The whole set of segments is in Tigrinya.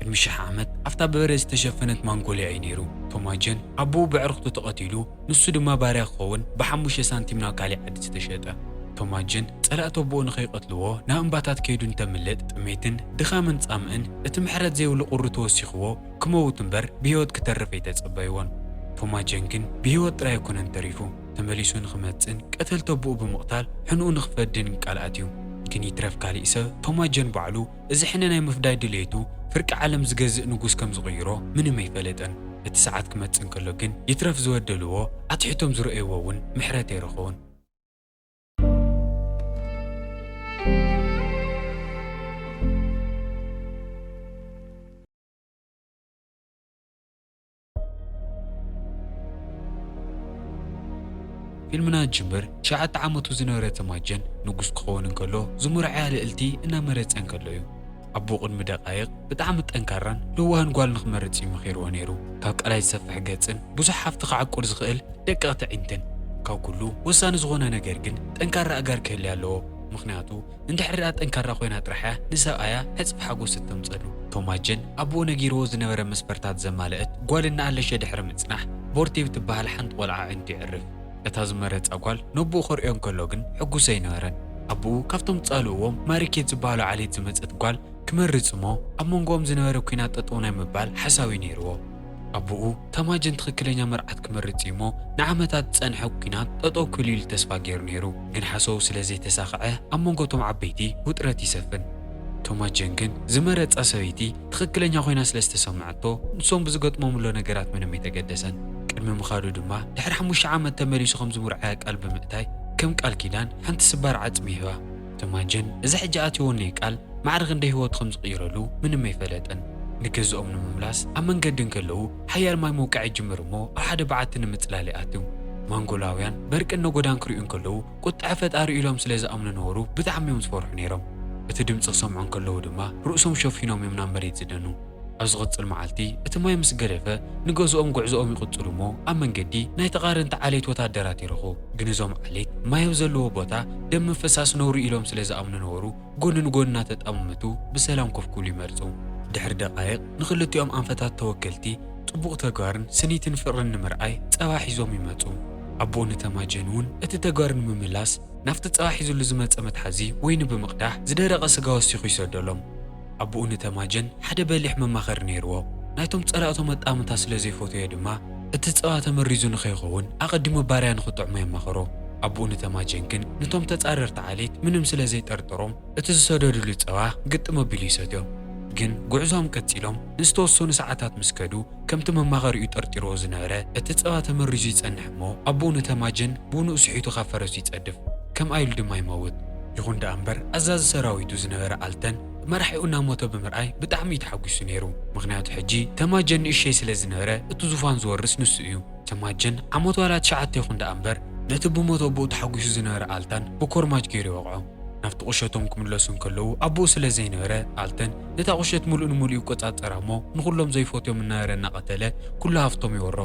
ቅድሚ ሽሕ ዓመት ኣብታ ብበረድ ዝተሸፈነት ማንጎልያ እዩ ነይሩ። ቶማጀን ኣቦኡ ብዕርኽቱ ተቐቲሉ፣ ንሱ ድማ ባርያ ክኸውን ብሓሙሽተ ሳንቲም ናብ ካሊእ ዓዲ ዝተሸጠ። ቶማጀን ጸላእቲ ኣቦኡ ንኸይቐትልዎ ናብ እምባታት ከይዱ እንተምልጥ፣ ጥሜትን ድኻምን ጻምእን እቲ ምሕረት ዘይብሉ ቁሪ ተወሲኽዎ ክመውት እምበር ብህይወት ክተርፍ ኣይተጸበይዎን። ቶማጀን ግን ብህይወት ጥራይ ኣይኮነን ተሪፉ፣ ተመሊሱ ንኽመጽእን ቀተልቲ ኣቦኡ ብምቕታል ሕንኡ ንኽፈድን ቃል ኣትዩ። ግን ይትረፍ ካሊእ ሰብ፣ ቶማጀን ባዕሉ እዚ ሕነ ናይ ምፍዳይ ድሌቱ ፍርቂ ዓለም ዝገዝእ ንጉስ ከም ዝቕይሮ ምንም ኣይፈለጠን። እቲ ሰዓት ክመጽእ እንከሎ ግን ይትረፍ ዝበደልዎ ኣትሒቶም ዝረእይዎ እውን ምሕረት ኣይረኸቡን። ፊልምና ዝጅምር ትሽዓተ ዓመቱ ዝነበረ ተማጀን ንጉስ ክኸውን እንከሎ ዝምርዓያ ልእልቲ እናመረጸ እንከሎ እዩ። ኣቦኡ ቅድሚ ደቃይቕ ብጣዕሚ ጠንካራን ለዋህን ጓል ንኽመርጽ እዩ መኺርዎ ነይሩ። ካብ ቀላይ ዝሰፍሕ ገጽን ብዙሕ ሃፍቲ ክዓቁር ዝኽእል ደቀቕቲ ኣዒንትን። ካብ ኩሉ ወሳኒ ዝኾነ ነገር ግን ጠንካራ ኣእጋር ክህልያ ኣለዎ። ምኽንያቱ እንድሕር ደኣ ጠንካራ ኮይና ጥራሕ እያ ንሰብኣያ ዕጽፊ ሓጎስ እተምጸሉ። ቶማጀን ኣቦኡ ነጊርዎ ዝነበረ መስፈርታት ዘማልአት ጓል እናኣለሸ ድሕሪ ምጽናሕ፣ ቦርቴ ብትበሃል ሓንቲ ቆልዓ ኣዒንቱ የዕርፍ። እታ ዝመረጻ ጓል ነቦኡ ከርእዮ እንከሎ ግን ሕጉስ ኣይነበረን። ኣቦኡ ካብቶም ዝጻልእዎም ማሪኬት ዝበሃሉ ዓሌት ዝመጸት ጓል ክመርጽ እሞ፣ ኣብ መንጎኦም ዝነበረ ኲናት ጠጠው ናይ ምባል ሓሳብ እዩ ነይርዎ። ኣቦኡ ተማጀን ትኽክለኛ መርዓት ክመርጽ እዩ እሞ፣ ንዓመታት ዝጸንሐ ኲናት ጠጠው ክብል ኢሉ ተስፋ ገይሩ ነይሩ። ግን ሓሳቡ ስለ ዘይተሳኽዐ፣ ኣብ መንጎ እቶም ዓበይቲ ውጥረት ይሰፍን። ተማጀን ግን ዝመረጻ ሰበይቲ ትኽክለኛ ኮይና ስለ ዝተሰምዐቶ፣ ንሶም ብዝገጥሞም ኣሎ ነገራት ምንም ኣይተገደሰን። ቅድሚ ምኻዱ ድማ፣ ድሕሪ ሓሙሽተ ዓመት ተመሊሱ ከም ዝምርዓያ ቃል ብምእታይ፣ ከም ቃል ኪዳን ሓንቲ ስባር ዓጽሚ ይህባ። ተማጀን እዛ ሕጂ ኣትይዎ እኒሀ ቃል ማዕረ ክንደይ ህይወቱ ከም ዝቕይረሉ ምንም ኣይፈለጠን። ንገዝኦም ንምምላስ ኣብ መንገዲ እንከለዉ ሓያል ማይ ምውቃዕ ይጅምር እሞ ኣብ ሓደ በዓቲ ንምጽላል ይኣትው። ማንጎላውያን በርቅን ነጎዳን ክርእዩ እንከለዉ ቁጥዐ ፈጣሪ ኢሎም ስለ ዝኣምኑ ነበሩ ብጣዕሚ እዮም ዝፈርሑ ነይሮም። እቲ ድምፂ ክሰምዑ እንከለዉ ድማ ርእሶም ሸፊኖም እዮም ናብ መሬት ዝደኑ። ኣብ ዝቕጽል መዓልቲ እቲ ማይ ምስ ገደፈ ንገዝኦም ጉዕዞኦም ይቕጽሉ እሞ ኣብ መንገዲ ናይ ተቓረንቲ ዓሌት ወታደራት ይረኽቡ። ግን እዞም ዓሌት ማይ ኣብ ዘለዎ ቦታ ደም ምፍሳስ ነውሪ ኢሎም ስለ ዝኣምኑ ነበሩ ጎኒ ንጎኒ እናተጠማመቱ ብሰላም ኮፍ ክብሉ ይመርጹ። ድሕሪ ደቓይቕ፣ ንኽልቲኦም ኣንፈታት ተወከልቲ ጽቡቕ ተግባርን ስኒትን ፍቕርን ንምርኣይ ጸባ ሒዞም ይመጹ። ኣቦኡ ንተማጀን እውን እቲ ተግባር ንምምላስ ናብቲ ጸባ ሒዙሉ ዝመጸ መትሓዚ ወይኒ ብምቕዳሕ ዝደረቐ ስጋ ወሲኹ ይሰደሎም። ኣቦኡ ንተማጀን ሓደ በሊሕ መማኸሪ ነይርዎ። ናይቶም ጸላእቶም ኣጣምታ ስለ ዘይፈተዮ ድማ እቲ ጸባ ተመሪዙ ንኸይኸውን ኣቐዲሙ ባርያ ንኽጥዕሞ የማኸሮ። ኣቦኡ ንተማጀን ግን ንቶም ተጻረርቲ ዓሌት ምንም ስለ ዘይጠርጠሮም እቲ ዝሰደዱሉ ጸባ ግጥም ኣቢሉ ይሰትዮ። ግን ጉዕዞም ቀጺሎም ንዝተወሰኑ ሰዓታት ምስ ከዱ ከምቲ መማኸሪኡ ጠርጢርዎ ዝነበረ እቲ ጸባ ተመሪዙ ይጸንሕ እሞ ኣቦኡ ንተማጀን ብንኡ ስሒቱ ካብ ፈረሱ ይጸድፍ። ከምኣ ኢሉ ድማ ይመውት። ይኹን ደኣ እምበር ኣዛዚ ሰራዊቱ ዝነበረ ኣልተን መራሒኡ እናሞተ ብምርኣይ ብጣዕሚ እዩ ተሓጒሱ ነይሩ። ምኽንያቱ ሕጂ ተማጀን ንእሸይ ስለ ዝነበረ እቲ ዙፋን ዝወርስ ንሱ እዩ። ተማጀን ዓመት ዋላ ትሽዓተ ይኹን ደኣ እምበር ነቲ ብሞት ኣቦኡ ተሓጒሱ ዝነበረ ኣልታን ብኮርማጅ ገይሩ ይወቕዖ። ናብቲ ቁሸቶም ክምለሱ እንከለዉ ኣቦኡ ስለ ዘይነበረ ኣልተን ነታ ቁሸት ምሉእ ንምሉእ ይቆጻጸራ እሞ ንኹሎም ዘይፈትዮም እናበረ እናቐተለ ኩሉ ሃፍቶም ይወሮ።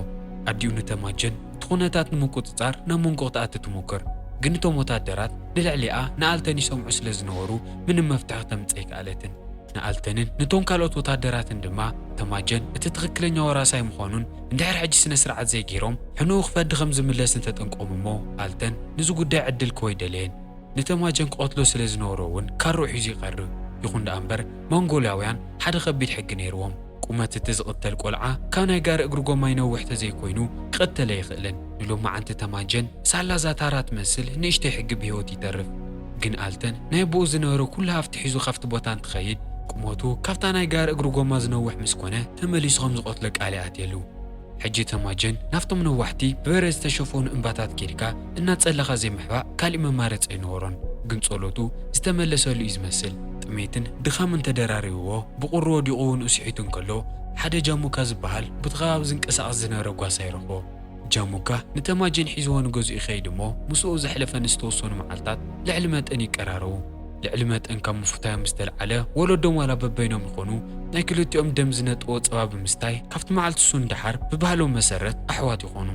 ኣዲኡ ንተማጀን እቲ ኩነታት ንምቁጽጻር ናብ መንጎ ክትኣቱ ትሙክር። ግን እቶም ወታደራት ንልዕሊኣ ንኣልተን ይሰምዑ ስለ ዝነበሩ ምንም መፍትሒ ክተምጽእ ኣይከኣለትን። ንኣልተንን ነቶም ካልኦት ወታደራትን ድማ ተማጀን እቲ ትኽክለኛ ወራሳይ ምዃኑን እንድሕር ሕጂ ስነ ስርዓት ዘይገይሮም ሕንኡ ክፈዲ ከም ዝምለስ እንተጠንቆም እሞ ኣልተን ንዚ ጉዳይ ዕድል ክህቦ ኣይደለየን። ንተማጀን ክቐትሎ ስለ ዝነበሮ እውን ካርኡ ሒዙ ይቐርብ። ይኹን ደኣ እምበር ሞንጎልያውያን ሓደ ከቢድ ሕጊ ነይርዎም። ቁመት እቲ ዝቕተል ቆልዓ ካብ ናይ ጋሪ እግሪ ጎማ ይነውሕ ተዘይኮይኑ ክቕተል ኣይኽእልን። ንሎማዓንቲ ተማጀን ሳላ ዛታራ ትመስል ንእሽተይ ሕጊ ብህይወት ይተርፍ። ግን ኣልተን ናይ ኣቦኡ ዝነበረ ኩሉ ሃፍቲ ሒዙ ካብቲ ቦታ እንትኸይድ ቁመቱ ካብታ ናይ ጋሪ እግሪ ጎማ ዝነውሕ ምስ ኮነ ተመሊሱ ከም ዝቐትሎ ቃል ይኣትየሉ። ሕጂ ተማጀን ናብቶም ነዋሕቲ ብበረድ ዝተሸፈኑ እምባታት ኬድካ እናጸለኻ ዘይምሕባእ ካሊእ መማረጺ ኣይነበሮን። ግን ጸሎቱ ዝተመለሰሉ እዩ ዝመስል። ጥሜትን ድኻምን ተደራሪብዎ ብቑሪ ወዲቑ ንኡ ስሒቱ እንከሎ ሓደ ጃሙካ ዝበሃል ብቲ ከባቢ ዝንቀሳቐስ ዝነበረ ጓሳ ይረኽቦ። ጃሙካ ንተማጀን ሒዝዎ ንገዝኡ ይኸይድ እሞ ምስኡ ዘሕለፈ ንዝተወሰኑ መዓልታት ልዕሊ መጠን ይቀራረቡ። ልዕሊ መጠን ካብ ምፍታዮም ዝተልዓለ ወለዶም ዋላ በበይኖም ይኾኑ ናይ ክልቲኦም ደም ዝነጥቦ ጸባ ብምስታይ ካብቲ መዓልቲ ሱን ደሓር ብባህሎም መሰረት ኣሕዋት ይኾኑ።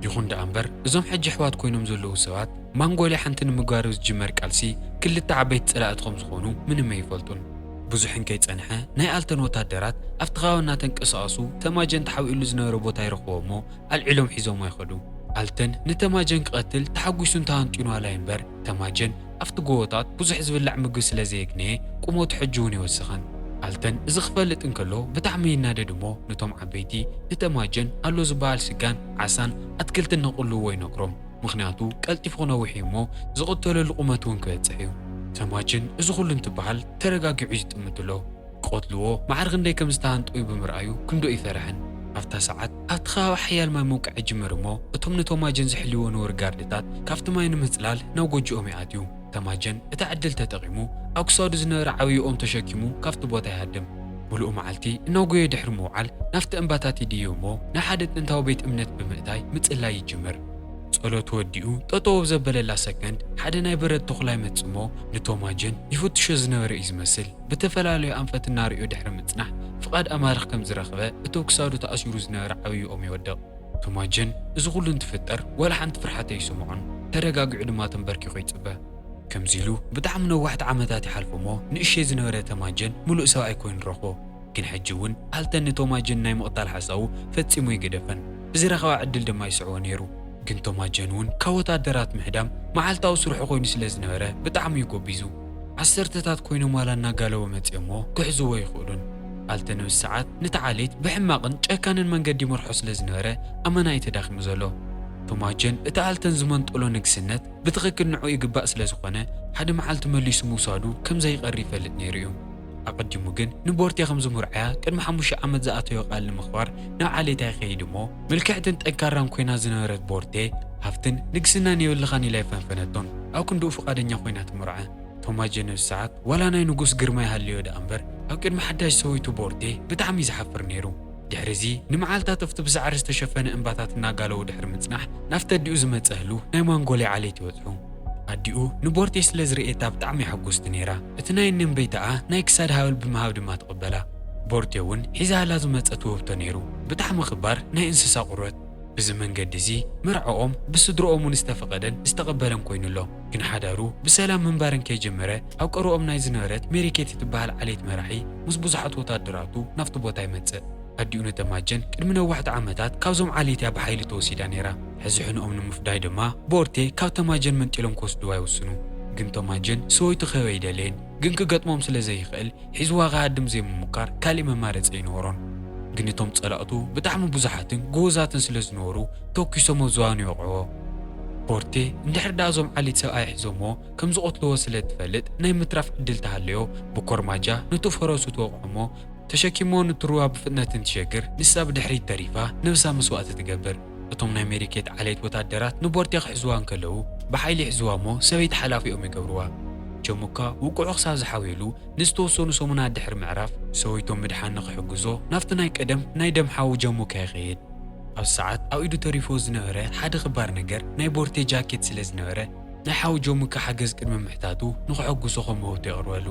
ይኹን ደኣ እምበር እዞም ሕጂ ኣሕዋት ኮይኖም ዘለዉ ሰባት ማንጎልያ ሓንቲ ንምግባር ዝጅመር ቃልሲ ክልተ ዓበይቲ ጸላእቲ ከም ዝኾኑ ምንም ኣይፈልጡን። ብዙሕ እንከይጸንሐ ናይ ኣልተን ወታደራት ኣብቲ ከባቢ እናተንቀሳቐሱ ተማጀን ተሓቢእሉ ዝነበረ ቦታ ይረኽቦ እሞ ኣልዒሎም ሒዞሞ ይኸዱ። ኣልተን ንተማጀን ክቐትል ተሓጒሱን ተሃንጥዩን ዋላ እምበር ተማጀን ኣብቲ ጎቦታት ብዙሕ ዝብላዕ ምግቢ ስለ ዘየግነየ ቁመቱ ሕጂ እውን ኣይወሰኸን። ኣልተን እዚ ክፈልጥ እንከሎ ብጣዕሚ ይናደድ እሞ ነቶም ዓበይቲ ንተማጀን ኣሎ ዝበሃል ስጋን ዓሳን ኣትክልትን ነቕልዎ ይነግሮም። ምኽንያቱ ቀልጢፉ ክነውሕ እዩ እሞ ዝቕተለሉ ቁመት እውን ክበጽሕ እዩ። ተማጀን እዚ ኩሉ እንትበሃል ተረጋጊዑ እዩ ዝጥምት ኣሎ። ክቐትልዎ ማዕረ ክንደይ ከም ዝተሃንጠዩ ብምርኣዩ ክንደኡ ኣይፈርሐን። ኣብታ ሰዓት ኣብቲ ከባቢ ሓያል ማይ ምውቃዕ ይጅምር እሞ እቶም ንተማጀን ዝሕልዎ ነውሪ ጋርድታት ካብቲ ማይ ንምጽላል ናብ ጎጆኦም ይኣትዩ። ተማጀን እታ ዕድል ተጠቒሙ ኣብ ክሳዱ ዝነበረ ዓብዪ ኦም ተሸኪሙ ካብቲ ቦታ ይሃድም። ምሉእ መዓልቲ እናጎየ ድሕሪ ምውዓል ናብቲ እምባታት ይድይብ እሞ ናብ ሓደ ጥንታዊ ቤት እምነት ብምእታይ ምጽላይ ይጅምር። ጸሎቱ ወዲኡ ጠጠው ኣብ ዘበለላ ሰከንድ ሓደ ናይ በረድ ተኹላ ይመጽእ እሞ ንቶማጀን ይፍትሾ ዝነበረ እዩ ዝመስል። ብተፈላለዩ ኣንፈት እናርእዮ ድሕሪ ምጽናሕ ፍቓድ ኣማልኽ ከም ዝረኽበ እቲ ኣብ ክሳዱ ተኣሲሩ ዝነበረ ዓብዪ ኦም ይወድቕ። ቶማጀን እዚ ኩሉ እንትፍጠር ዋላ ሓንቲ ፍርሓት ኣይስምዖን። ተረጋጊዑ ድማ ተንበርኪኹ ይጽበ። ከምዚ ኢሉ ብጣዕሚ ነዋሕቲ ዓመታት ይሓልፉ እሞ ንእሸይ ዝነበረ ተማጀን ምሉእ ሰብኣይ ኮይኑ ንረኽቦ። ግን ሕጂ እውን ኣልተን ንቶማጀን ናይ ምቕታል ሓሳቡ ፈጺሙ ኣይገደፈን። ብዝረኸባ ዕድል ድማ ይስዕቦ ነይሩ። ግን ቶማጀን እውን ካብ ወታደራት ምህዳም መዓልታዊ ስርሑ ኮይኑ ስለ ዝነበረ ብጣዕሚ እዩ ጎቢዙ። ዓሰርተታት ኮይኖም ዋላ እናጋለቦ መጺኦሞ ክሕዝዎ ኣይኽእሉን። ኣልተን ኣብዚ ሰዓት ነቲ ዓሌት ብሕማቕን ጨካንን መንገዲ ይመርሖ ስለ ዝነበረ ኣመና እዩ ተዳኺሙ ዘሎ። ቶማጀን እቲ ኣልተን ዝመንጠሎ ንግስነት ብትኽክል ንዕኡ ይግባእ ስለ ዝኾነ ሓደ መዓልቲ መሊሱ ምውሳዱ ከም ዘይቐሪ ይፈልጥ ነይሩ እዩ። ኣቐዲሙ ግን ንቦርቴ ከም ዝምርዓያ ቅድሚ ሓሙሽተ ዓመት ዝኣተዮ ቃል ንምኽባር ናብ ዓሌታ ይኸይድ እሞ ምልክዕትን ጠንካራን ኮይና ዝነበረት ቦርቴ ሃፍትን ንግስናን የብልኻን ኢላ ኣይፈንፈነቶን። ኣብ ክንድኡ ፍቓደኛ ኮይና ትምርዐ። ቶማጀን ኣብዚ ሰዓት ዋላ ናይ ንጉስ ግርማ ይሃልዮ ደኣ እምበር ኣብ ቅድሚ ሓዳሽ ሰበይቱ ቦርቴ ብጣዕሚ እዩ ዝሓፍር ነይሩ። ድሕሪ እዚ ንመዓልታት ኣብቲ ብሳዕሪ ዝተሸፈነ እምባታት እናጋለቡ ድሕሪ ምጽናሕ ናብቲ ኣዲኡ ዝመጸ ህሉው ናይ ማንጎልያ ዓሌት ይበጽሑ። ኣዲኡ ንቦርቴ ስለ ዝርእየታ ብጣዕሚ እያ ሕጉስቲ ነይራ። እቲ ናይ እነንበይታኣ ናይ ክሳድ ሃብል ብምሃብ ድማ ትቕበላ። ቦርቴ እውን ሒዛላ ዝመጸት ውህብቶ ነይሩ። ብጣዕሚ ክባር ናይ እንስሳ ቁርበት። ብዚ መንገዲ እዚ መርዓኦም ብስድርኦም እውን ዝተፈቐደን ዝተቐበለን ኮይኑ ኣሎ። ግን ሓዳሩ ብሰላም ምንባር እንከይጀመረ ኣብ ቀረብኦም ናይ ዝነበረት ሜሪኬት እትበሃል ዓሌት መራሒ ምስ ብዙሓት ወታደራቱ ናብቲ ቦታ ይመጽእ። ኣዲኡ ንተማጀን ቅድሚ ነዋሕቲ ዓመታት ካብዞም ዓሌት እያ ብሓይሊ ተወሲዳ ነይራ። ሕዚ ሕንኦም ንምፍዳይ ድማ ቦርቴ ካብ ተማጀን መንጢሎም ክወስድዋ ይውስኑ። ግን ተማጀን ሰበይቱ ክህበ ኣይደለየን። ግን ክገጥሞም ስለ ዘይኽእል ሒዝዋ ክሃድም ዘይምሙካር ካሊእ መማረፂ ኣይነበሮን። ግን እቶም ፀላእቱ ብጣዕሚ ብዙሓትን ግውዛትን ስለ ዝነበሩ ተኩሶም ኣብ ዝባኑ ይወቕዕዎ። ቦርቴ እንድሕር ደኣ እዞም ዓሌት ሰብኣይ ሒዞምዎ ከም ዝቐትልዎ ስለ እትፈልጥ ናይ ምትራፍ ዕድል ተሃለዮ ብኮርማጃ ነቲ ፈረሱ ትወቕዖ እሞ ተሸኪሞ ንትሩዋ ብፍጥነት እንትሸግር ንሳ ብድሕሪት ተሪፋ ነብሳ መስዋእቲ ትገብር። እቶም ናይ ሜሪኬት ዓሌት ወታደራት ንቦርቴ ክሕዝዋ እንከለዉ ብሓይሊ ይሕዝዋ እሞ ሰበይቲ ሓላፊኦም ይገብርዋ። ጀሙካ ውቅዑ ክሳብ ዝሓውየሉ ንዝተወሰኑ ሰሙናት ድሕሪ ምዕራፍ ሰበይቶም ምድሓን ንክሕግዞ ናብቲ ናይ ቀደም ናይ ደም ሓዉ ጀሙካ ይኸይድ። ኣብ ሰዓት ኣብ ኢዱ ተሪፎ ዝነበረ ሓደ ክባር ነገር ናይ ቦርቴ ጃኬት ስለ ዝነበረ ናይ ሓው ጆሙካ ሓገዝ ቅድሚ ምሕታቱ ንኽሕጉሶ ከም ውህብቶ የቕርበሉ።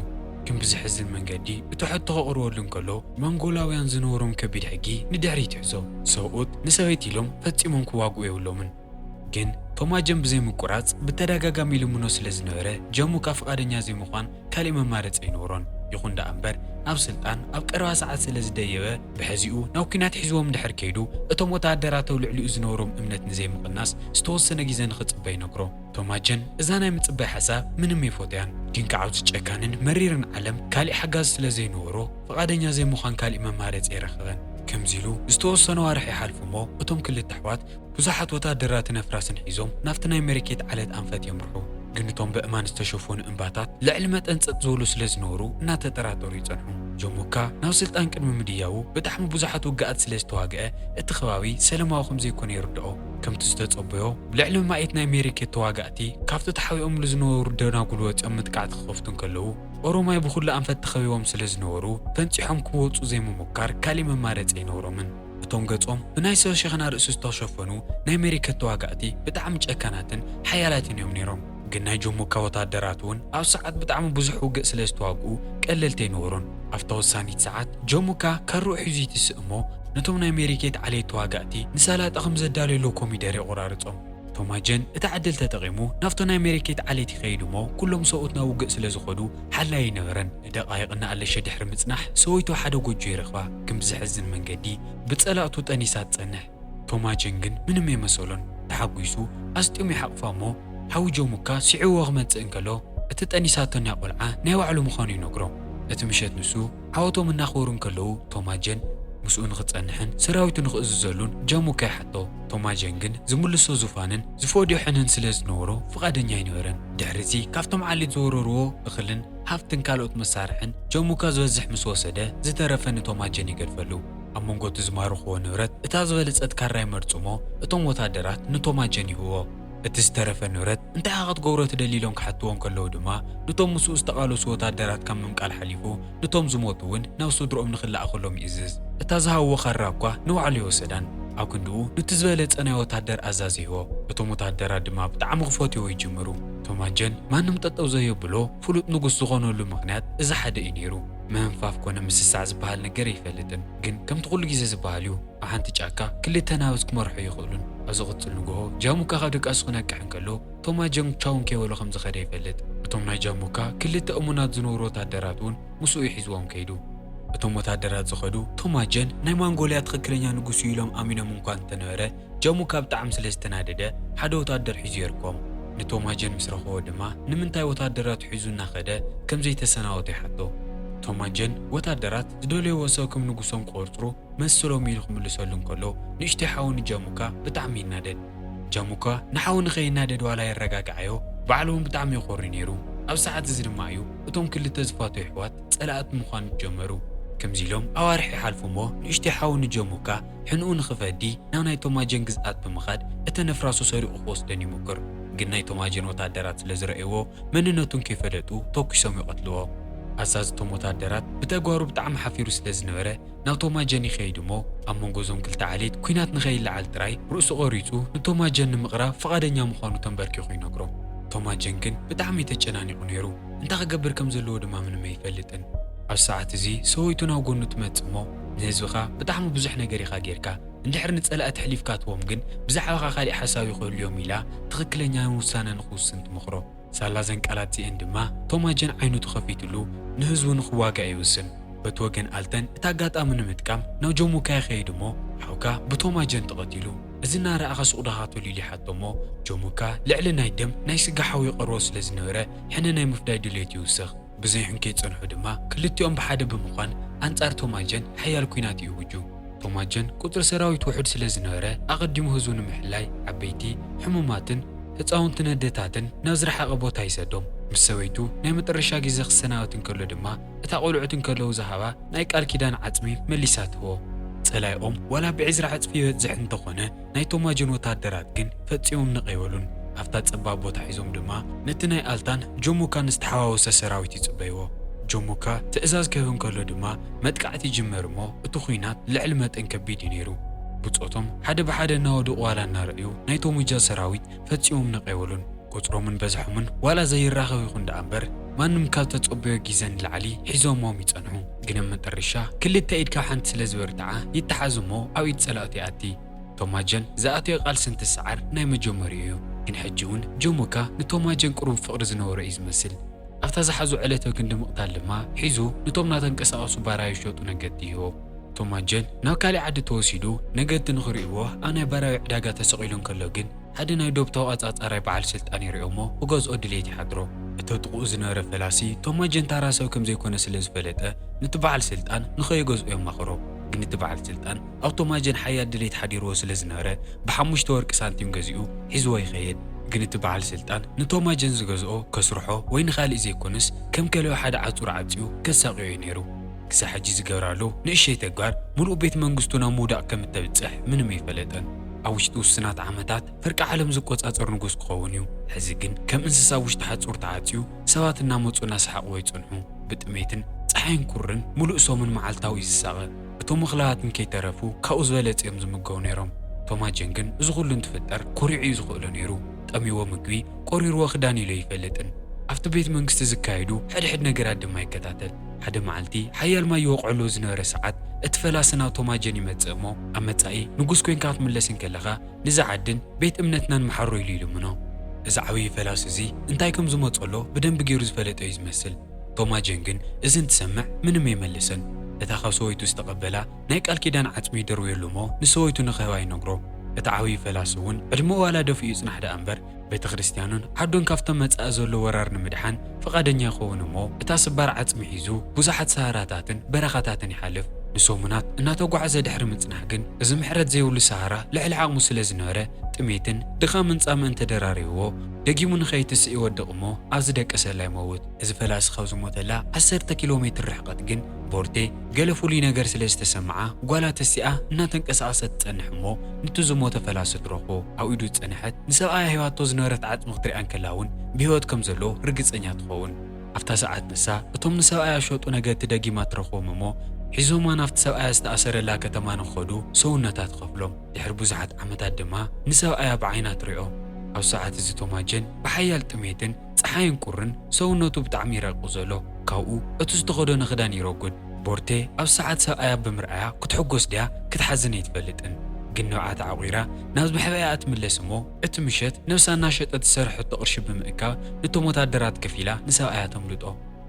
ግን ብዘሕዝን መንገዲ እቲ ሕቶ ከቕርበሉ እንከሎ መንጎላውያን ዝነበሮም ከቢድ ሕጊ ንድሕሪት ይሕዞ። ሰብኡት ንሰበይቲ ኢሎም ፈጺሞም ክዋግኡ የብሎምን። ግን ቶማጀን ብዘይምቁራጽ ብተደጋጋሚ ይልምኖ ስለ ዝነበረ ጀሙካ ፍቓደኛ ዘይምዃን ካሊእ መማረፂ ኣይነበሮን። ይኹን ደኣ እምበር ናብ ስልጣን ኣብ ቀረባ ሰዓት ስለ ዝደየበ ብሕዚኡ ናብ ኲናት ሒዝዎም ድሕር ከይዱ እቶም ወተሃደራት ኣብ ልዕሊኡ ዝነበሮም እምነት ንዘይምቕናስ ዝተወሰነ ግዜ ንኽፅበ ይነግሮ። ቶማጀን እዛ ናይ ምፅባይ ሓሳብ ምንም ኣይፎተያን። ግን ከዓ ኣብዚ ጨካንን መሪርን ዓለም ካሊእ ሓጋዚ ስለ ዘይነበሮ ፍቓደኛ ዘይምዃን ካሊእ መማረፂ ኣይረኸበን። ከምዚ ኢሉ ዝተወሰነ ዋርሕ ይሓልፉ እሞ እቶም ክልተ ኣሕዋት ብዙሓት ወታደራትን ኣፍራስን ሒዞም ናብቲ ናይ መሪኬት ዓለት ኣንፈት የምርሑ። ግን እቶም ብእማን ዝተሸፈኑ እምባታት ልዕሊ መጠን ጸጥ ዝበሉ ስለ ዝነበሩ እናተጠራጠሩ ይጸንሑ። ጆሙካ ናብ ስልጣን ቅድሚ ምድያቡ ብጣዕሚ ብዙሓት ውግኣት ስለ ዝተዋግአ እቲ ከባቢ ሰለማዊ ከም ዘይኮነ ይርድኦ። ከምቲ ዝተጸበዮ ብልዕሊ ማኢት ናይ መሪኬት ተዋጋእቲ ካብቲ ተሓቢኦምሉ ዝነበሩ ደናጉል ወጺኦም መጥቃዕቲ ክኸፍቱ እንከለዉ ኦሮማይ ብኹሉ ኣንፈት ተኸቢቦም ስለ ዝነበሩ ፈንጺሖም ክወጹ ዘይምሙካር ካሊእ መማረጺ ኣይነበሮምን። እቶም ገጾም ብናይ ሰው ሸኽና ርእሲ ዝተሸፈኑ ናይ መሪከት ተዋጋእቲ ብጣዕሚ ጨካናትን ሓያላትን እዮም ነይሮም። ግን ናይ ጆሙካ ወታደራት እውን ኣብ ሰዓት ብጣዕሚ ብዙሕ ውግእ ስለ ዝተዋግኡ ቀለልቲ ኣይነበሩን። ኣብታ ወሳኒት ሰዓት ጆሙካ ካርኡ ሒዙ ይትስእ እሞ ነቶም ናይ መሪኬት ዓሌት ተዋጋእቲ ንሰላጣ ከም ዘዳለየሉ ኮሚደረ ይቆራርጾም። ቶማጀን እታ ዕድል ተጠቒሙ ናብቶ ናይ ሜሪኬት ዓሌት ይኸይድ እሞ፣ ኩሎም ሰብኡት ናብ ውግእ ስለ ዝኾዱ ሓላይ ኣይነበረን። ንደቓይቕ እናኣለሸ ድሕሪ ምጽናሕ፣ ሰበይቱ ሓደ ጎጆ ይረኽባ። ግን ብዘሕዝን መንገዲ ብጸላእቱ ጠኒሳ ትጸንሕ። ቶማጀን ግን ምንም የመሰሎን። ተሓጒሱ ኣስጢሙ ይሓቕፋ እሞ፣ ሓዊ ጀሙካ ስዒዎ ክመጽእ እንከሎ፣ እቲ ጠኒሳቶ እኒኣ ቆልዓ ናይ ባዕሉ ምዃኑ ይነግሮ። እቲ ምሸት ንሱ ዓወቶም እናኽበሩ እንከለዉ፣ ቶማጀን ምስኡ ንኽጸንሕን ሰራዊቱ ንኽእዝዘሉን ጃሙካ ይሓቶ። ቶማጀን ግን ዝምልሶ ዙፋንን ዝፈድዮ ሕንን ስለ ዝነበሮ ፍቓደኛ ኣይነበረን። ድሕሪዚ ካብቶም ዓሌት ዝወረርዎ እኽልን ሃብትን ካልኦት መሳርሕን ጃሙካ ዝበዝሕ ምስ ወሰደ፣ ዝተረፈ ንቶማጀን ይገድፈሉ። ኣብ መንጎ እቲ ዝማርኽዎ ንብረት እታ ዝበለጸት ካራ ይመርጹ እሞ፣ እቶም ወታደራት ንቶማጀን ይህብዎ። እቲ ዝተረፈ ንብረት እንታይ ኢኻ ክትገብሮ ትደሊ ኢሎም ክሓትዎ እንከለዉ ድማ፣ ነቶም ምስኡ ዝተቓለሱ ወታደራት ካብ ምምቃል ሓሊፉ፣ ነቶም ዝሞቱ እውን ናብ ስድርኦም ንኽለኣኸሎም ይእዝዝ። እታ ዝሃብዎ ካራ እኳ ንባዕሉ ኣይወሰዳን። ኣብ ክንድኡ ነቲ ዝበለጸ ናይ ወታደር ኣዛዚ ይህቦ። እቶም ወታደራት ድማ ብጣዕሚ ክፈትይዎ ይጅምሩ። ቶማጀን ማንም ጠጠው ዘየብሎ ፍሉጥ ንጉስ ዝኾነሉ ምኽንያት እዚ ሓደ እዩ ነይሩ። ምህንፋፍ ኮነ ምስሳዕ ዝበሃል ነገር ኣይፈልጥን። ግን ከምቲ ኩሉ ግዜ ዝበሃል እዩ፣ ኣብ ሓንቲ ጫካ ክልተ ናብስ ክመርሑ ይኽእሉን። ኣብ ዝቕጽል ንግሆ ጃሙካ ካብ ድቃሱ ክነቅሕ እንከሎ፣ ቶማጀን ቻው እንከይበሎ ከም ዝኸደ ይፈልጥ። እቶም ናይ ጃሙካ ክልተ እሙናት ዝነበሩ ወታደራት እውን ምስኡ ሒዝዎም ከይዱ። እቶም ወታደራት ዝኸዱ፣ ቶማጀን ናይ ማንጎልያ ትኽክለኛ ንጉስ እዩ ኢሎም ኣሚኖም እንኳ እንተነበረ፣ ጃሙካ ብጣዕሚ ስለ ዝተናደደ፣ ሓደ ወታደር ሒዙ የርኮም። ንቶማጀን ምስ ረኸቦ ድማ፣ ንምንታይ ወታደራቱ ሒዙ እናኸደ ከም ዘይተሰናበቶ ይሓቶ። ቶማጀን፣ ወታደራት ዝደለይዎ ሰብ ከም ንጉሶም ክቖጽሩ መሰሎም ኢሉ ክምልሰሉ እንከሎ፣ ንእሽተይ ሓዉ ንጃሙካ ብጣዕሚ ይናደድ። ጃሙካ ንሓዉ ንኸይናደድ ዋላ የረጋግዓዮ፣ ባዕሉ እውን ብጣዕሚ ይኾሪ ነይሩ። ኣብ ሰዓት እዚ ድማ እዩ እቶም ክልተ ዝፋተዩ ኣሕዋት ጸላእቲ ምዃን ጀመሩ። ከምዚ ኢሎም ኣዋርሕ ይሓልፉ እሞ፣ ንእሽተይ ሓዉ ንጃሙካ ሕንኡ ንኽፈዲ ናብ ናይ ቶማጀን ግዝኣት ብምኻድ፣ እተን ኣፍራሱ ሰሪቑ ክወስደን ይሙክር። ግን ናይ ቶማጀን ወታደራት ስለ ዝረእይዎ፣ መንነቱ እንከይፈለጡ ተኩሶም ይቐትልዎ። ኣዛዚ እቶም ወታደራት ብተግባሩ ብጣዕሚ ሓፊሩ ስለ ዝነበረ፣ ናብ ቶማጀን ይኸይድ እሞ፣ ኣብ መንጎ እዞም ክልተ ዓሌት ኲናት ንኸይለዓል ጥራይ ርእሱ ቆሪጹ ንቶማጀን ንምቕራብ ፍቓደኛ ምዃኑ ተንበርኪኹ ይነግሮ። ቶማጀን ግን ብጣዕሚ ተጨናኒቑ ነይሩ። እንታይ ክገብር ከም ዘለዎ ድማ ምንም ኣይፈልጥን። ኣብ ሰዓት እዚ ሰበይቱ ናብ ጎኑ ትመጽእ እሞ፣ "ንህዝብኻ ብጣዕሚ ብዙሕ ነገር ኢኻ ጌርካ፣ እንድሕር ንጸላእቲ ኣሕሊፍካ ትህቦም ግን ብዛዕባኻ ካሊእ ሓሳብ ይኽህሉ እዮም" ኢላ ትኽክለኛ ውሳነ ንኽውስን ትመኽሮ። ሳላ እዘን ቃላት እዚኤን ድማ ቶማጀን ዓይኑ ተኸፊትሉ ንህዝቡ ንኽዋጋእ ይውስን። በቲ ወገን ኣልተን እቲ ኣጋጣሚ ንምጥቃም ናብ ጆሙካ ይኸይድ እሞ፣ "ሓውካ ብቶማጀን ተቐቲሉ፣ እዚ እናረኣኻ ሱቕ ዶ ኢኻ ትብል?" ኢሉ ይሓቶ እሞ፣ ጆሙካ ልዕሊ ናይ ደም ናይ ስጋ ሓው ይቐርቦ ስለ ዝነበረ፣ ሕነ ናይ ምፍዳይ ድሌት ይውስኽ። ብዘይ ሕንከይ ጸንሑ ድማ፣ ክልቲኦም ብሓደ ብምዃን ኣንጻር ቶማጀን ሓያል ኲናት ይእውጁ። ቶማጀን ቁጽሪ ሰራዊት ውሑድ ስለ ዝነበረ፣ ኣቐዲሙ ህዝቡ ንምሕላይ ዓበይቲ፣ ሕሙማትን ህጻውንትን ኣደታትን ናብ ዝረሓቐ ቦታ ይሰዶም። ምስ ሰበይቱ ናይ መጠረሻ ግዜ ክሰናበት እንከሎ ድማ፣ እታ ቆልዑት እንከለዉ ዝሃባ ናይ ቃል ኪዳን ዓጽሚ መሊሳ ትህቦ። ጸላኢኦም ዋላ ብዒስራ ዕጽፊ ይበዝሕ እንተኾነ፣ ናይ ቶማጀን ወታደራት ግን ፈጺሞም ነቕ ኣይበሉን። ኣብታ ጸባብ ቦታ ሒዞም ድማ ነቲ ናይ ኣልታን ጆሙካን ዝተሓዋወሰ ሰራዊት ይጽበይዎ። ጆሙካ ትእዛዝ ክህብ እንከሎ ድማ መጥቃዕቲ ይጅመር እሞ፣ እቲ ኲናት ልዕሊ መጠን ከቢድ እዩ ነይሩ። ብጾቶም ሓደ ብሓደ እናወደቑ ዋላ እናረኣዩ፣ ናይ ቶማጀን ሰራዊት ፈጺሞም ነቕ ኣይበሉን። ቁጽሮምን በዝሖምን ዋላ ዘይራኸብ ይኹን ደኣ እምበር፣ ማንም ካብ ተጸበዮ ግዜ ንላዕሊ ሒዞሞም ይጸንሑ። ግን ኣብ መጠረሻ ክልተ ኢድ ካብ ሓንቲ ስለ ዝበርትዓ ይተሓዝ እሞ ኣብ ኢድ ጸላእቱ ይኣቲ። ቶማጀን ዝኣተዮ ቃልሲ እንትሰዓር ናይ መጀመሪኡ እዩ። ግን ሕጂ እውን ጆሙካ ንቶማጀን ቅሩብ ፍቕሪ ዝነበሮ እዩ ዝመስል። ኣብታ ዝሓዞ ዕለተ ክንዲ ምቕታል ድማ ሒዙ ንቶም እናተንቀሳቐሱ ባራዩ ዝሸጡ ነገድቲ ይህቦም። ቶማጀን ናብ ካሊእ ዓዲ ተወሲዱ ነገድቲ ንኽርእይዎ ኣብ ናይ ባራዩ ዕዳጋ ተሰቒሉ እንከሎ ግን ሓደ ናይ ዶብ ተቖጻጻራይ በዓል ስልጣን ይርእዮ እሞ ክገዝኦ ድሌት ይሓድሮ። እቲ ጥቕኡ ዝነበረ ፈላሲ ቶማጀን ታራ ሰብ ከም ዘይኮነ ስለ ዝፈለጠ ነቲ በዓል ስልጣን ንኸይገዝኦ የማኽሮ። ግን እቲ በዓል ስልጣን ኣብ ቶማጀን ሓያል ድሌት ሓዲርዎ ስለ ዝነበረ ብሓሙሽተ ወርቂ ሳንቲም ገዚኡ ሒዝዎ ይኸይድ። ግን እቲ በዓል ስልጣን ንቶማጀን ዝገዝኦ ከስርሖ ወይ ንኻሊእ ዘይኮነስ ከም ከልኦ ሓደ ዓጹር ዓጽዩ ከሳቕዮ እዩ ነይሩ። ክሳብ ሕጂ ዝገብራ ኣሎ ንእሸይ ተግባር ምሉእ ቤት መንግስቱ ናብ ምውዳቕ ከም እተብጽሕ ምንም ኣይፈለጠን። ኣብ ውሽጢ ውሱናት ዓመታት ፍርቂ ዓለም ዝቆጻጸር ንጉስ ክኸውን እዩ። ሕዚ ግን ከም እንስሳ ኣብ ውሽጢ ሓጹር ተዓጽዩ ሰባት እናመጹ እናሰሓቕዎ ይጸንሑ። ብጥሜትን ጸሓይን ቁርን ምሉእ ሰሙን መዓልታዊ እዩ ዝሳቐ። እቶም ምኽላባት እንከይተረፉ ካብኡ ዝበለጸ እዮም ዝምገቡ ነይሮም። ቶማጀን ግን እዚ ኩሉ እንትፍጠር ኮሪዑ እዩ ዝኽእሎ ነይሩ። ጠሚዎ ምግቢ፣ ቆሪርዎ ክዳን ኢሉ ኣይፈልጥን። ኣብቲ ቤት መንግስቲ ዝካየዱ ሕድሕድ ነገራት ድማ ይከታተል። ሓደ መዓልቲ ሓያል ማይ ይወቕዐሉ ዝነበረ ሰዓት፣ እቲ ፈላሲ ናብ ቶማጀን ይመጽእ እሞ፣ ኣብ መጻኢ ንጉስ ኮይንካ ክትምለስ እንከለኻ፣ ንዛ ዓድን ቤት እምነትናን መሓሮ ኢሉ ይልምኖ። እዚ ዓብዪ ፈላሲ እዚ እንታይ ከም ዝመጸሎ ብደንቢ ገይሩ ዝፈለጠ እዩ ዝመስል። ቶማጀን ግን እዚ እንትሰምዕ ምንም ኣይመለሰን። እታ ካብ ሰበይቱ ዝተቐበላ ናይ ቃል ኪዳን ዓጽሚ ይደርብየሉ እሞ ንሰበይቱ ንክህባ ይነግሮ። እቲ ዓብዪ ፈላሲ እውን ዕድመ ዋላ ደፊኡ ይጽናሕ ደኣ እምበር፣ ቤተ ክርስቲያኑን ዓዱን ካብቶም መጻኢ ዘሎ ወራር ንምድሓን ፍቓደኛ ይኸውን እሞ፣ እታ ስባር ዓጽሚ ሒዙ ብዙሓት ሰሃራታትን በረኻታትን ይሓልፍ። ንሰሙናት እናተጓዕዘ ድሕሪ ምጽናሕ ግን፣ እዚ ምሕረት ዘይብሉ ሰሃራ ልዕሊ ዓቕሙ ስለ ዝነበረ፣ ጥሜትን ድኻምን ጻምእን ተደራሪብዎ፣ ደጊሙ ንኸይትስእ ይወድቕ እሞ፣ ኣብ ዝደቀሰላ ይመውት። እዚ ፈላሲ ካብ ዝሞተላ ዓሰርተ ኪሎ ሜትር ርሕቀት ግን፣ ቦርቴ ገለ ፍሉይ ነገር ስለ ዝተሰምዓ፣ ጓላ ተሲኣ እናተንቀሳቐሰት ትጸንሕ እሞ፣ ነቲ ዝሞተ ፈላሲ ትረኽቦ። ኣብ ኢዱ ዝጸንሐት ንሰብኣያ ሂባቶ ዝነበረት ዓጽሚ ክትሪኣ እንከላ እውን ብህይወት ከም ዘሎ ርግጸኛ ትኸውን። ኣብታ ሰዓት ንሳ እቶም ንሰብኣያ ዝሸጡ ነገድቲ ደጊማ ትረኽቦም እሞ፣ ሒዞማ ናብቲ ሰብኣያ ዝተኣሰረላ ከተማ ንኽኸዱ ሰውነታ ትኸፍሎም። ድሕሪ ብዙሓት ዓመታት ድማ ንሰብኣያ ብዓይና ትሪኦ። ኣብ ሰዓት እዚ ቶማጀን ብሓያል ጥሜትን ጸሓይን ቁርን ሰውነቱ ብጣዕሚ ይረቁ ዘሎ። ካብኡ እቲ ዝተኸደኖ ክዳን ይረጉድ። ቦርቴ ኣብ ሰዓት ሰብኣያ ብምርኣያ ክትሕጎስ ድያ ክትሓዝን ኣይትፈልጥን። ግን ንብዓት ዓቑራ ናብ መሕበኣያ ትምለስ እሞ፣ እቲ ምሸት ነብሳ እናሸጠት ዝሰርሐቶ ቅርሺ ብምእካብ ነቶም ወታደራት ከፊላ ንሰብኣያ ተምልጦ።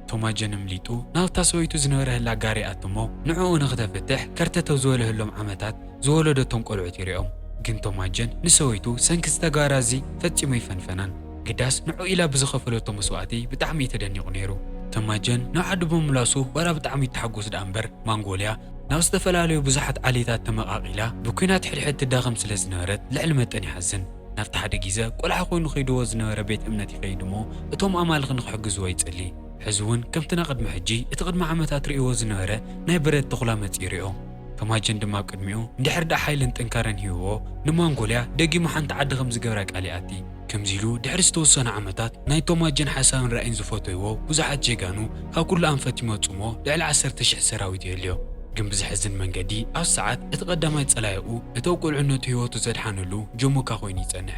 ቶማጀን እምሊጡ ናብታ ሰበይቱ ዝነበረ ህላ ጋር ይኣቱ እሞ፣ ንዕኡ ንክተፍትሕ ከርተት ኣብ ዝበለህሎም ዓመታት ዝወለደቶም ቆልዑት ይሪኦም። ግን ቶማጀን ንሰበይቱ ሰንኪ ዝተጋራ እዚ ፈጺሙ ኣይፈንፈናን። ግዳስ ንዕኡ ኢላ ብዝኸፈለቶ መስዋእቲ ብጣዕሚ እዩ ተደኒቑ ነይሩ። ቶማጀን ናብ ዓዱ ብምምላሱ ዋላ ብጣዕሚ ይተሓጎስ ደኣ እምበር፣ ማንጎልያ ናብ ዝተፈላለዩ ብዙሓት ዓሌታት ተመቓቒላ ብኲናት ሕድሕድ ትዳኸም ስለ ዝነበረት ልዕሊ መጠን ይሓዝን። ናብቲ ሓደ ግዜ ቆልዓ ኮይኑ ከይድዎ ዝነበረ ቤት እምነት ይኸይድ እሞ እቶም ኣማልኽ ንክሕግዝዎ ይጽሊ። ሕዚ እውን ከምቲ ናይ ቅድሚ ሕጂ እቲ ቅድሚ ዓመታት ርእይዎ ዝነበረ ናይ በረድ ተኹላ መጺኡ ይሪኦ። ቶማጀን ድማ ኣብ ቅድሚኡ እንድሕር ደኣ ሓይልን ጥንካረን ሂብዎ ንማንጎልያ ደጊሙ ሓንቲ ዓዲ ከም ዝገብራ ቃል ይኣቲ። ከምዚ ኢሉ ድሕሪ ዝተወሰኑ ዓመታት ናይ ቶማጀን ሓሳብን ራእይን ዝፈተይዎ ብዙሓት ጀጋኑ ካብ ኩሉ ኣንፈት ይመጹ እሞ ልዕሊ ዓሰርተ ሽሕ ሰራዊት የልዮ። ግን ብዘሕዝን መንገዲ ኣብ ሰዓት እቲ ቀዳማይ ጸላኢኡ እቲ ኣብ ቁልዕነቱ ህይወቱ ዘድሓነሉ ጆሙካ ኮይኑ ይጸንሕ።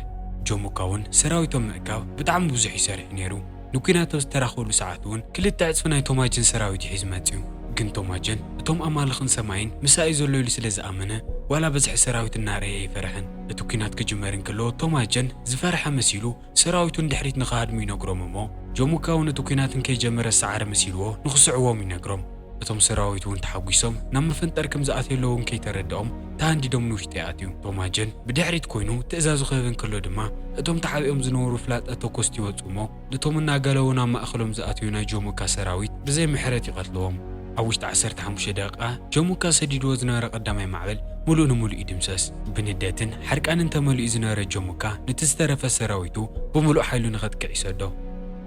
ጆሙካ እውን ሰራዊቶም ምእካብ ብጣዕሚ ብዙሕ ይሰርሕ ነይሩ። ንኲናት ኣብ ዝተራኸብሉ ሰዓት እውን ክልተ ዕጽፊ ናይ ቶማጅን ሰራዊት ይሒዝ መጽዩ። ግን ቶማጀን እቶም ኣማልኽን ሰማይን ምሳይ ዘሎ ኢሉ ስለ ዝኣመነ ዋላ በዝሒ ሰራዊት እናረየ ኣይፈርሐን። እቲ ኲናት ክጅመር እንከሎ ቶማጀን ዝፈርሐ መሲሉ ሰራዊቱ ንድሕሪት ንኽሃድሙ ይነግሮም እሞ ጆሙካ እውን እቲ ኲናት እንከይጀመረ ዝሰዓረ መሲልዎ ንኽስዕዎም ይነግሮም። እቶም ሰራዊት እውን ተሓጒሶም ናብ መፈንጠር ከም ዝኣትዩ ኣለዉ እንከይተረድኦም ተሃንዲዶም ንውሽጢ ይኣትዩ። ቶማጀን ብድሕሪት ኮይኑ ትእዛዙ ክህብ እንከሎ ድማ እቶም ተሓቢኦም ዝነበሩ ፍላጣ ተኮስቲ ይወፁ እሞ ነቶም እናገለዉ ናብ ማእኸሎም ዝኣትዩ ናይ ጆሙካ ሰራዊት ብዘይ ምሕረት ይቐትልዎም። ኣብ ውሽጢ ዓሰርተ ሓሙሽተ ደቂቃ ጆሙካ ሰዲድዎ ዝነበረ ቀዳማይ ማዕበል ሙሉእ ንሙሉእ ይድምሰስ። ብንደትን ሕርቃንን ተመሊኡ ዝነበረ ጆሙካ ነቲ ዝተረፈ ሰራዊቱ ብምሉእ ሓይሉ ንኸጥቅዕ ይሰዶ።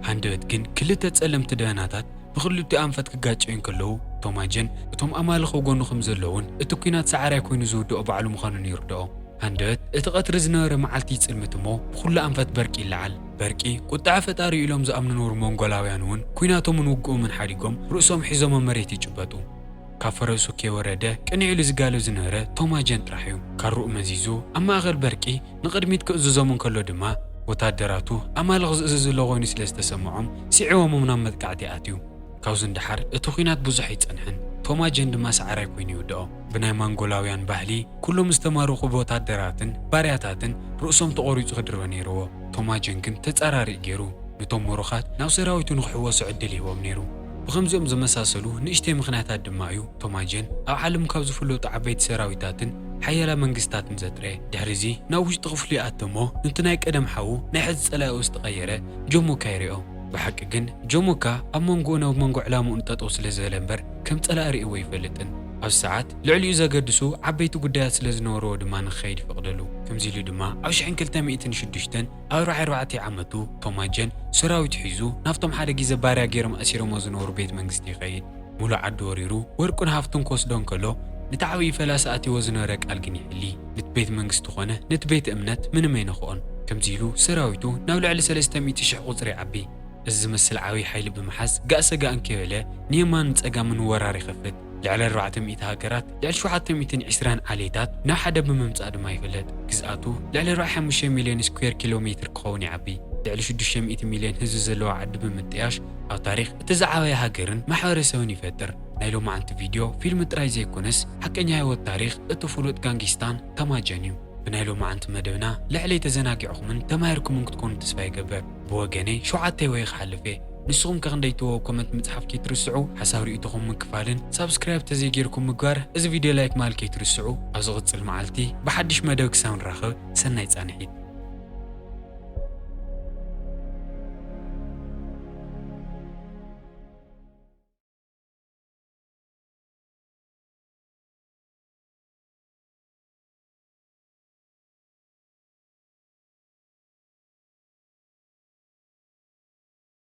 ሃንደበት ግን ክልተ ጸለምቲ ደበናታት ብኽልቲኡ ኣንፈት ክጋጨዩ እንከለዉ ቶማጀን እቶም ኣማልኽ ኣብ ጎኑ ከም ዘለዉን እቲ ኲናት ሰዓራይ ኮይኑ ዝውድኦ ባዕሉ ምዃኑን ይርድኦ። ሃንደበት እቲ ቐትሪ ዝነበረ መዓልቲ ይጽልምት እሞ ብኹሉ ኣንፈት በርቂ ይለዓል። በርቂ ቁጥዐ ፈጣሪ ኢሎም ዝኣምኑ ነበሩ ሞንጎላውያን እውን ኲናቶምን ውግኦምን ሓዲጎም ርእሶም ሒዞም ኣብ መሬት ይጭበጡ። ካብ ፈረሱ ከይወረደ ቅንዕ ኢሉ ዝጋልብ ዝነበረ ቶማጀን ጥራሕ እዩ። ካርኡ መዚዙ ኣብ ማእኸል በርቂ ንቕድሚት ክእዝዞም እንከሎ ድማ ወታደራቱ ኣማልኽ ዝእዝዝ ዘሎ ኮይኑ ስለ ዝተሰምዖም ስዒቦሞም ናብ መጥቃዕቲ ኣትዩ። ካብዚ ንደሓር እቲ ኲናት ብዙሕ ኣይጸንሐን። ቶማጀን ድማ ሰዓራይ ኮይኑ ይውድኦ። ብናይ ማንጎላውያን ባህሊ ኩሎም ዝተማረኹ ብወታደራትን ባርያታትን ርእሶም ተቖሪጹ ክድርበ ነይርዎ። ቶማጀን ግን ተጻራሪ ገይሩ ነቶም ምሩኻት ናብ ሰራዊቱ ንኽሕወሱ ዕድል ይህቦም ነይሩ። ብኸምዚኦም ዝመሳሰሉ ንእሽተይ ምኽንያታት ድማ እዩ ቶማጀን ኣብ ዓለም ካብ ዝፍለጡ ዓበይቲ ሰራዊታትን ሓያላ መንግስታትን ዘጥረየ። ድሕሪዚ ናብ ውሽጢ ክፍሉ ይኣቲ እሞ ነቲ ናይ ቀደም ሓዉ ናይ ሕዚ ጸላኢኡ ዝተቐየረ ጆሙካ ይሪኦ። ብሓቂ ግን ጆሙካ ኣብ መንጎኡን ኣብ መንጎ ዕላምኡን ጠጠው ስለ ዝበለ እምበር ከም ጸላኢ ርእይዎ ኣይፈልጥን። ኣብዚ ሰዓት ልዕሊኡ ዘገድሱ ዓበይቲ ጉዳያት ስለ ዝነበርዎ ድማ ንክኸይድ ይፈቕደሉ። ከምዚ ኢሉ ድማ ኣብ ሽሕን ክልተ ሚእትን ሽዱሽተን ኣብ ኣርባዓይ ኣርባዕተ ዓመቱ ቶማጀን ሰራዊት ሒዙ ናብቶም ሓደ ግዜ ባርያ ገይሮም ኣሲሮሞ ዝነበሩ ቤት መንግስቲ ይኸይድ። ሙሉእ ዓዲ ወሪሩ ወርቁን ሃፍቱን ክወስዶ እንከሎ ነቲ ዓብዪ ፈላሲ ኣትይዎ ዝነበረ ቃል ግን ይሕሊ። ነቲ ቤት መንግስቲ ኾነ ነቲ ቤት እምነት ምንም ኣይነኽኦን። ከምዚ ኢሉ ሰራዊቱ ናብ ልዕሊ ሰለስተ ሚእቲ ሽሕ ቁጽሪ ይዓቢ። እዚ ዝመስል ዓብዪ ሓይሊ ብምሓዝ ጋእ ሰጋእን ከይበለ ንየማንን ጸጋምን ወራር ይኸፍት። ልዕሊ ኣርባዕተ ሚእቲ ሃገራት፣ ልዕሊ ሸውዓተ ሚእትን ዕስራን ዓሌታት ናብ ሓደ ብምምጻእ ድማ ይፍለጥ። ግዝኣቱ ልዕሊ ኣርባዓን ሓሙሽተን ሚልዮን ስኩዌር ኪሎ ሜትር ክኸውን ይዓቢ። ልዕሊ ሽዱሽተ ሚእቲ ሚልዮን ህዝቢ ዘለዋ ዓዲ ብምጥያሽ ኣብ ታሪኽ እቲ ዝዓበየ ሃገርን ማሕበረሰብን ይፈጥር። ናይ ሎማዓንቲ ቪድዮ ፊልም ጥራይ ዘይኮነስ ሓቀኛ ህይወት ታሪኽ እቲ ፍሉጥ ጋንጊስታን ካማጀን እዩ። ብናይ ሎማዓንቲ መደብና ልዕለይ ተዘናጊዕኹምን ተማሂርኩምን ክትኮኑ ተስፋ ይገብር። ብወገነይ ሸውዓተ ወይ ክሓልፍ እየ። ንስኹም ከ ክንደይ ትወ ኮመንት ምጽሓፍ ከይትርስዑ፣ ሓሳብ ርእይቶኹም ምክፋልን ሳብስክራይብ ተዘይጌርኩም ምግባር፣ እዚ ቪድዮ ላይክ ማለት ከይትርስዑ። ኣብ ዝቕጽል መዓልቲ ብሓድሽ መደብ ክሳብ ንራኸብ ሰናይ ጻንሒት።